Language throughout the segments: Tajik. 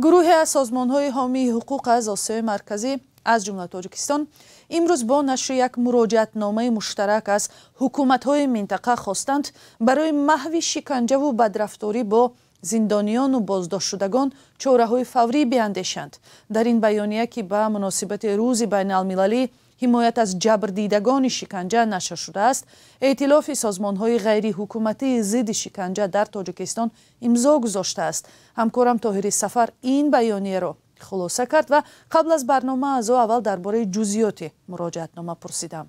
Гурӯҳе аз созмонҳои ҳомии ҳуқуқ аз Осиёи Марказӣ, аз ҷумла Тоҷикистон, имрӯз бо нашри як муроҷиатномаи муштарак аз ҳукуматҳои минтақа хостанд барои маҳви шиканҷаву бадрафторӣ бо зиндониёну боздоштшудагон чораҳои фаврӣ биандешанд. Дар ин баёния, ки ба муносибати Рӯзи байналмилалӣ ҳимоят аз ҷабрдидагони шиканҷа нашр шудааст, Эътилофи созмонҳои ғайриҳукуматии зидди шиканҷа дар Тоҷикистон имзо гузоштааст. Ҳамкорам Тоҳири Сафар ин баёнияро хулоса кард ва қабл аз барнома аз ӯ аввал дар бораи ҷузъиёти муроҷиатнома пурсидам.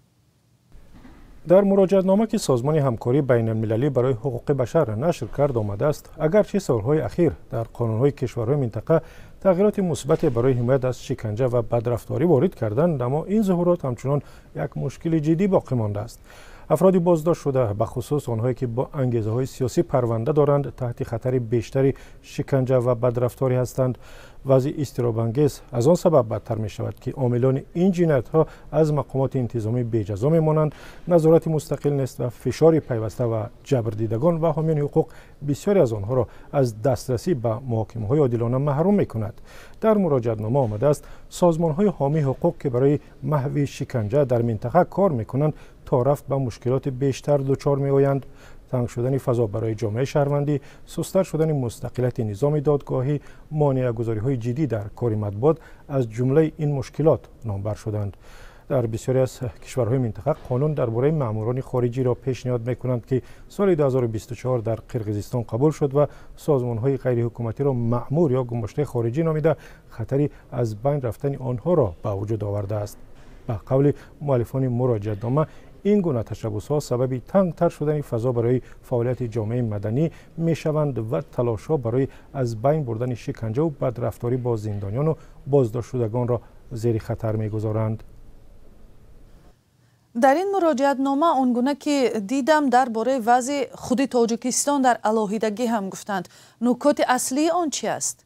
Дар муроҷиатнома, ки Созмони ҳамкории байналмилалӣ барои ҳуқуқи башар нашр кард, омадааст: агарчи солҳои ахир дар қонунҳои кишварҳои минтақа тағйироти мусбате барои ҳимоят аз шиканҷа ва бадрафторӣ ворид карданд, аммо ин зуҳурот ҳамчунон як мушкили ҷиддӣ боқӣ мондааст. Афроди боздоштшуда, бахусус онҳое ки бо ангезаҳои сиёсӣ парванда доранд, таҳти хатари бештари шиканҷа ва бадрафторӣ ҳастанд. Вазъи изтиробангез аз он сабаб бадтар мешавад, ки омилони ин ҷиноятҳо аз мақомоти интизомӣ беҷазо мемонанд, назорати мустақил нест ва фишори пайваста ва ҷабрдидагон ва ҳомиёни ҳуқуқ бисёре аз онҳоро аз дастрасӣ ба муҳокимаҳои одилона маҳрум мекунад. Дар муроҷиатнома омадааст, созмонҳои ҳомии ҳуқуқ, ки барои маҳви шиканҷа дар минтақа кор мекунанд, то рафт ба мушкилоти бештар дучор меоянд. Танг шудани фазо барои ҷомеаи шаҳрвандӣ, сусттар шудани мустақилияти низоми додгоҳӣ, монеагузориҳои ҷиддӣ дар кори матбуот аз ҷумлаи ин мушкилот номбар шуданд. Дар бисёре аз кишварҳои минтақа қонун дар бораи маъмурони хориҷиро пешниҳод мекунанд, ки соли 2024 дар Қирғизистон қабул шуд ва созмонҳои ғайриҳукуматиро маъмур ё гумоштаи хориҷӣ номида, хатари аз байн рафтани онҳоро ба вуҷуд овардааст. Ба қавли муаллифони муроҷиатнома, ин гуна ташаббусҳо сабаби тангтар шудани фазо барои фаъолияти ҷомеаи маданӣ мешаванд ва талошҳо барои аз байн бурдани шиканҷаву бадрафторӣ бо зиндониёну боздоштшудагонро зери хатар мегузоранд. Дар ин муроҷиатнома, он гуна ки дидам, дар бораи вазъи худи Тоҷикистон дар алоҳидагӣ ҳам гуфтанд. Нукоти аслии он чи аст?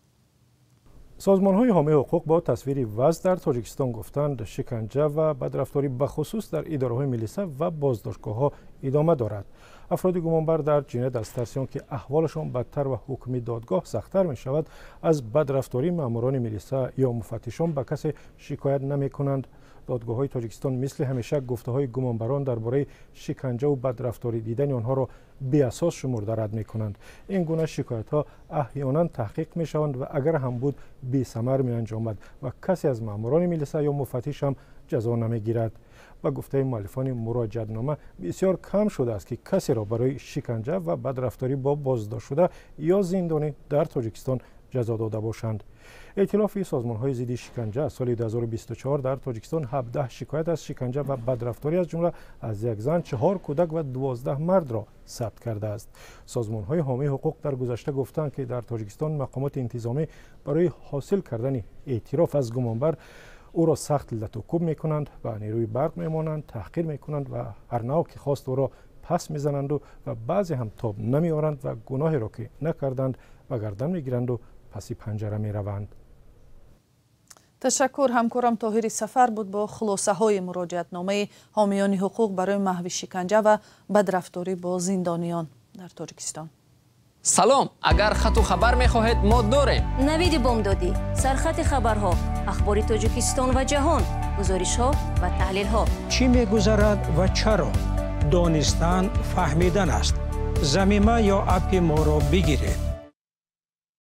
Созмонҳои ҳомии ҳуқуқ бо тасвири вазъ дар Тоҷикистон гуфтанд, шиканҷа ва бадрафторӣ бахусус дар идораҳои милиса ва боздоштгоҳҳо идома дорад. Афроди гумонбар дар ҷиноят аз тарси он ки аҳволашон бадтар ва ҳукми додгоҳ сахттар мешавад, аз бадрафтории маъмурони милиса ё муфаттишон ба касе шикоят намекунанд. Додгоҳҳои Тоҷикистон мисли ҳамеша гуфтаҳои гумонбарон дар бораи шиканҷаву бадрафторӣ дидани онҳоро беасос шумурда рад мекунанд. Ин гуна шикоятҳо аҳёнан таҳқиқ мешаванд ва агар ҳам буд, бесамар меанҷомад ва касе аз маъмурони милиса ё муфаттиш ҳам ҷазо намегирад. Ба гуфтаи муаллифони муроҷиатнома, бисёр кам шудааст, ки касеро барои шиканҷа ва бадрафторӣ бо боздоштшуда ё зиндонӣ дар Тоҷикистон ҷазо дода бошанд. Эътилофи созмонҳои зидди шиканҷа аз соли 2024 дар Тоҷикистон 17 шикоят аз шиканҷа ва бадрафторӣ, аз ҷумла аз як зан, чаҳор кӯдак ва 12 мардро сабт кардааст. Созмонҳои ҳомии ҳуқуқ дар гузашта гуфтанд, ки дар Тоҷикистон мақомоти интизомӣ барои ҳосил кардани эътироф аз гумонбар ӯро сахт латукӯб мекунанд, ба нерӯи барқ мемонанд, таҳқир мекунанд ва ҳар нав ки хост ӯро пас мезананду ва баъзе ҳам тоб намеоранд ва гуноҳеро ки накарданд, ба гардан мегиранду паси панҷара мераванд. Ташаккур. Ҳамкорам Тоҳири Сафар буд бо хулосаҳои муроҷиатномаи ҳомиёни ҳуқуқ барои маҳви шиканҷа ва бадрафторӣ бо зиндониён дар Тоҷикистон. Салом! Агар хату хабар мехоҳед, мо дорем. Навиди бомдодӣ, сархати хабарҳо, ахбори Тоҷикистон ва ҷаҳон, гузоришҳо ва таҳлилҳо. Чӣ мегузарад ва чаро? Донистан фаҳмидан аст. Замима ё аппи моро бигиред.